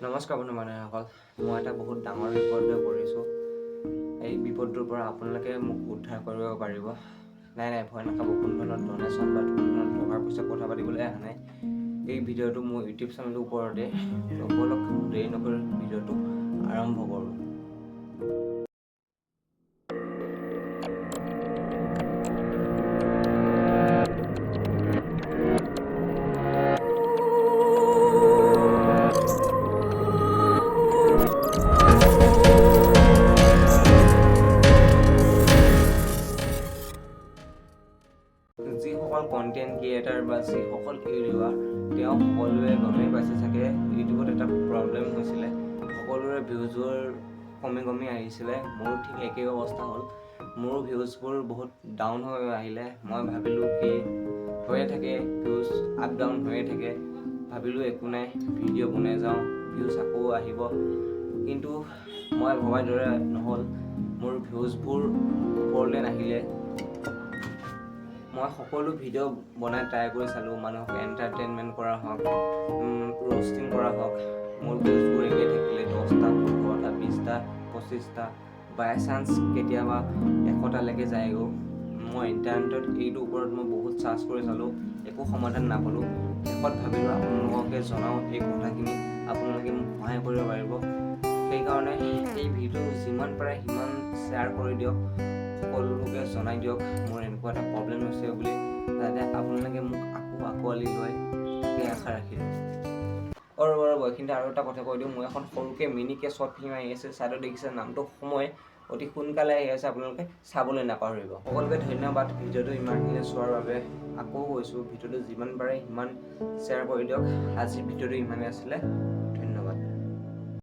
নমস্কাৰ বন্ধু বান্ধৱীসকল, মই এটা বহুত ডাঙৰ বিপদত পৰিছোঁ। এই বিপদটোৰ পৰা আপোনালোকে মোক উদ্ধাৰ কৰিব পাৰিব। নাই নাই, ভয় নাখাব। কোনো ধৰণৰ ডনেশ্যন বা কোনো ধৰণৰ টকা পইচা কথা পাতিবলৈ অহা নাই। এই ভিডিঅ'টো মোৰ ইউটিউব চেনেলটোৰ ওপৰতে। তো ব'লক, দেৰি নকৰি ভিডিঅ'টো আৰম্ভ কৰোঁ। যিসকল কণ্টেণ্ট ক্ৰিয়েটাৰ বা যিসকল ইউটিউবাৰ, তেওঁ সকলোৱে গমেই পাইছে চাগে, ইউটিউবত এটা প্ৰব্লেম হৈছিলে। সকলোৰে ভিউজবোৰ কমি কমি আহিছিলে। মোৰো ঠিক একেই অৱস্থা হ'ল। মোৰো ভিউজবোৰ বহুত ডাউন হৈ আহিলে। মই ভাবিলোঁ কি হৈয়ে থাকে, ভিউজ আপ ডাউন হৈয়ে থাকে। ভাবিলোঁ একো নাই, ভিডিঅ' বনাই যাওঁ, ভিউজ আকৌ আহিব। কিন্তু মই ভবাৰ দৰে নহ'ল। মোৰ ভিউজবোৰ ওপৰলৈ নাহিলে। মই সকলো ভিডিঅ' বনাই ট্ৰাই কৰি চালোঁ, মানুহক এণ্টাৰটেইনমেণ্ট কৰা হওক, ৰ'ষ্টিং কৰা হওক, মোৰ ভিউজবোৰ একেই থাকিলে, 10টা, 15টা, 20টা, 25টা, বাই চান্স কেতিয়াবা 100টালৈকে যায়গৈ। মই ইণ্টাৰনেটত এইটোৰ ওপৰত মই বহুত চাৰ্চ কৰি চালোঁ, একো সমাধান নাপালোঁ। শেষত ভাবিলোঁ আপোনালোককে জনাওঁ এই কথাখিনি, আপোনালোকে মোক সহায় কৰিব পাৰিব। সেইকাৰণে এই ভিডিঅ' যিমান পাৰে সিমান শ্বেয়াৰ কৰি দিয়ক, সকলোকে জনাই দিয়ক মোৰ এনেকুৱা এটা প্ৰব্লেম হৈছে বুলি, যাতে আপোনালোকে মোক আকৌ আঁকোৱালি লয়, তাকে আশা ৰাখিলোঁ। আৰু ৰ'ব ৰ'ব, এইখিনিতে আৰু এটা কথা কৈ দিওঁ। মোৰ এখন সৰুকৈ মিনিকৈ শ্বৰ্ট ফিল্ম আহি আছে। ছাইডত দেখিছে নামটো, সময়। অতি সোনকালে আহি আছে, আপোনালোকে চাবলৈ নাপাহৰিব। সকলোকে ধন্যবাদ ভিডিঅ'টো ইমানখিনি চোৱাৰ বাবে। আকৌ কৈছোঁ, ভিডিঅ'টো যিমান পাৰে সিমান শ্বেয়াৰ কৰি দিয়ক। আজিৰ ভিডিঅ'টো ইমানেই আছিলে।